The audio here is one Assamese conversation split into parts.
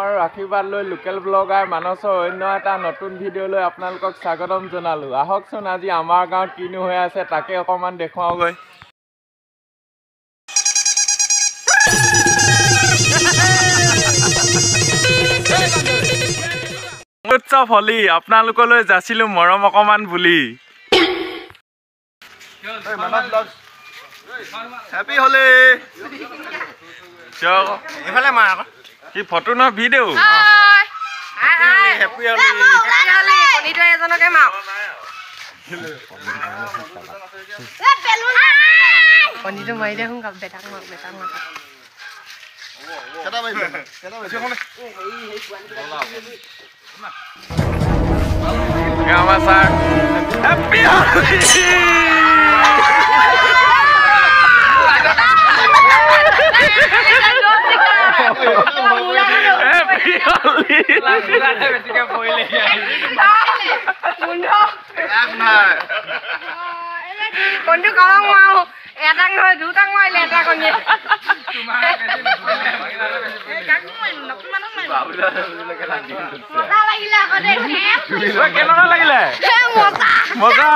আৰু আশীৰ্বাদ লৈ লোকেল ব্লগাৰ মানসৰ অন্য এটা নতুন ভিডিঅ'লৈ আপোনালোকক স্বাগতম জনালোঁ। আহকচোন আজি আমাৰ গাঁৱত কিনো হৈ আছে তাকে অকণমান দেখুৱাওগৈ। উৎসৱ হোলী আপোনালোকলৈ যাচিলোঁ মৰম অকণমান বুলি। হেপী হোলী। কি ফটো ন ভিডিঅ'? আমাৰ ছাৰ হেপী হোলী। কণীটো কামাক মাৰো, এটাক নহয় দুটাক মাৰিলে এটা কণীয়ে। কেনেকুৱা লাগিলে? মজা।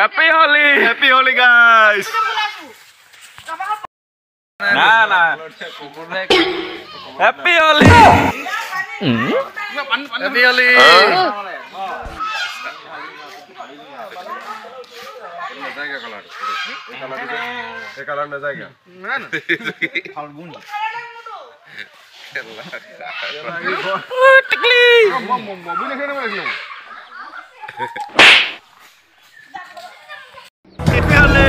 Happy Holi, happy Holi guys. না না, happy Holi, happy Holi. Happy Holi.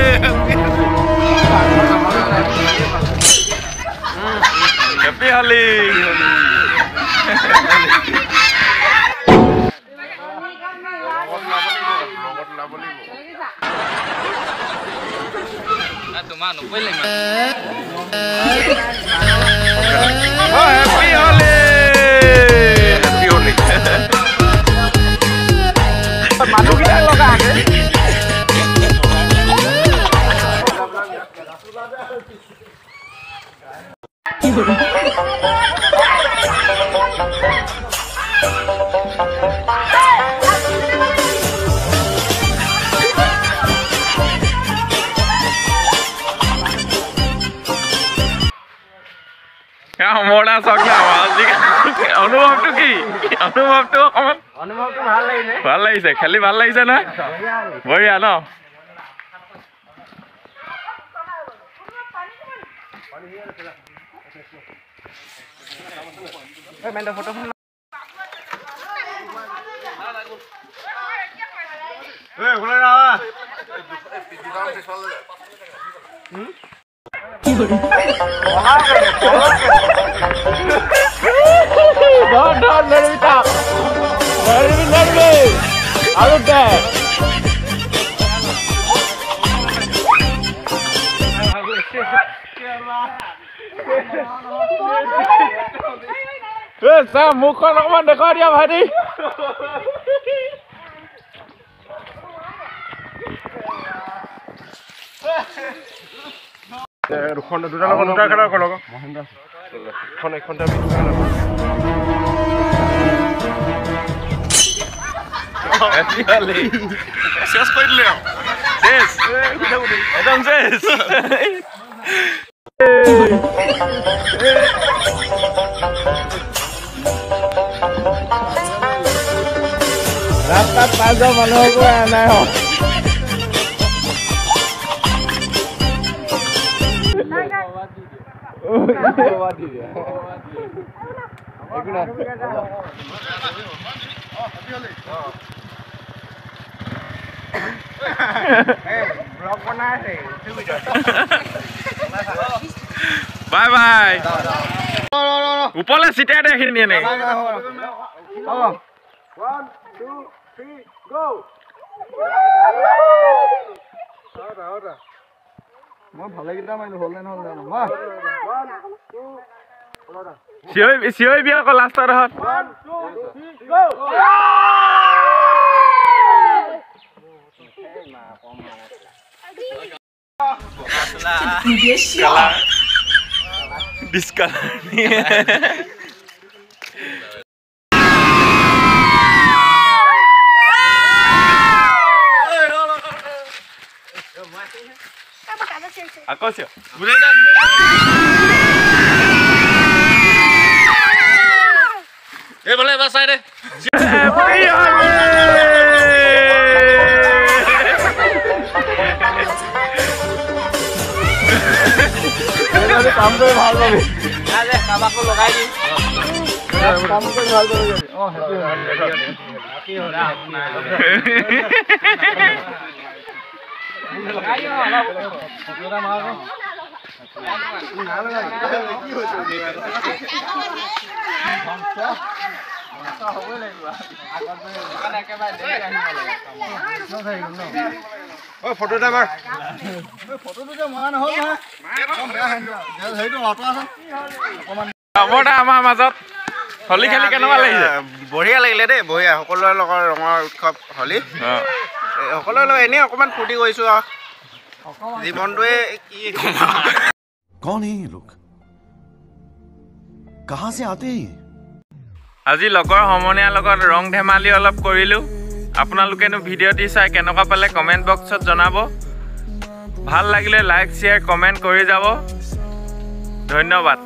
Happy Holi, happy Holi. মানুহকেইটা লগা আগে। মৰা চাওক না, অনুভৱটো কি? অনুভৱটো অকণমান ভাল লাগিছে, খেলি ভাল লাগিছে নহয়? বঢ়িয়া ন? ধৰ ধৰ নড়বি থাক, নড়বি নড়বি আৰু দে। চা মুখখন অকণমান দেখুৱাই দিয়া ভাইটি। শেষ কৰি দিলে। শেষ, একদম শেষ। ৰাস্তাত পাই যোৱা মানুহকো নাই। Bye bye. ওপৰলৈ চিটাই দে এইখিনি এনেই। 1 2 3 go. চিঞৰিবি আকৌ লাষ্টৰ ডোখৰত। আকৌ চিঞৰ। এইফালে এবাৰ চাই দে। কাম কৰি ভাল পাবি, কাৰোবাকো লগাই দিম। কাম কৰি ভাল পাবি। অঁ, ফটো এটা মাৰ। আমাৰ মাজত হোলী খেলি কেনেকুৱা লাগিছে? বঢ়িয়া লাগিলে দেই, বঢ়িয়া। সকলোৰে লগত ৰঙৰ উৎসৱ হোলী, সকলোৰে লগত এনেই অকণমান ফূৰ্তি কৰিছোঁ আৰু জীৱনটোৱে কি। कौन है ये लोग, कहाँ से आते हैं? আজি লগৰ সমনীয়াৰ লগত ৰং ধেমালি অলপ কৰিলোঁ। আপোনালোকেনো ভিডিঅ'টি চাই কেনেকুৱা পালে কমেণ্ট বক্সত জনাব। ভাল লাগিলে লাইক শ্বেয়াৰ কমেণ্ট কৰি যাব। ধন্যবাদ।